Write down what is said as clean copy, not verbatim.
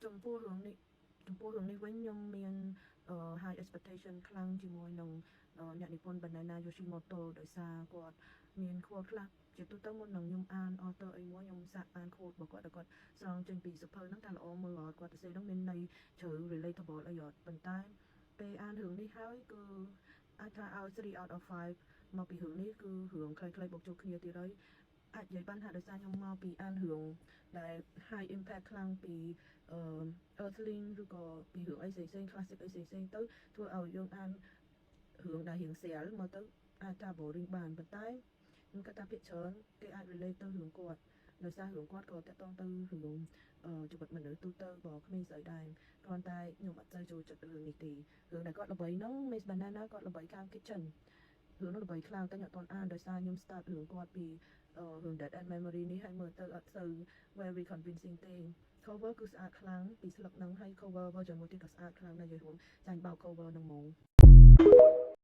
ចំពោះរឿងនេះចំពោះរឿងនេះវិញខ្ញុំមាន high expectation ខ្លាំងជាមួយនឹងអ្នកនិពន្ធ Banana Yoshimoto ដោយសារគាត់មាន quote ខ្លះជាទូទៅមុននឹងខ្ញុំអាន author អីមួយខ្ញុំសាកអាន quote របស់គាត់ដែលគាត់ស្រង់ចេញពីសៀវភៅហ្នឹងថាល្អមើលអត់គាត់ទៅសេហ្នឹងមានន័យជ្រៅ relatable អីអត់ប៉ុន្តែពេលអានរឿងនេះហើយគឺអាចថាឲ្យ3 out of 5មកពីរឿងនេះគឺរឿងខ្លីៗបូកចូលគ្នាទៀតហើយអាចនិយាយបានថាដោយសារខ្ញុំមកពីអានរឿងដែល high impact ខ្លាំងពីអឺ Earthling ឬក៏ពីរឿងអីផ្សេងៗ classic អីផ្សេងៗទៅធ្វើឲ្យយើងអានរឿងដែលរៀងស្រាលមើលទៅអាចថា boring បានប៉ុន្តែខ្ញុំគិតថាភាគច្រើនគេអាច relate ទៅរឿងគាត់ដោយសាររឿងគាត់ក៏តាក់ទងទៅរឿងជីវិតមនុស្សទូទៅរបស់ក្មេងស្រីដែរគ្រាន់តែខ្ញុំអត់សូវចូលចិត្តរឿងនេះទេរឿងដែលគាត់ល្បីហ្នឹង Miss Banana គាត់ល្បីខាង Kitchen រឿងនោះល្បីខ្លាំងតែខ្ញុំអត់ទាន់អានដោយសារខ្ញុំ start រឿងគាត់ពីរឿង Dead End Memory នេះហើយមើលទៅអត់សូវ very convincing ទេ cover គឺស្អាតខ្លាំងពីស្លឹកហ្នឹងហើយ cover version មួយទៀតក៏ស្អាតខ្លាំងដែរនិយាយរួមចាញ់បោក cover ហ្នឹងហ្មង។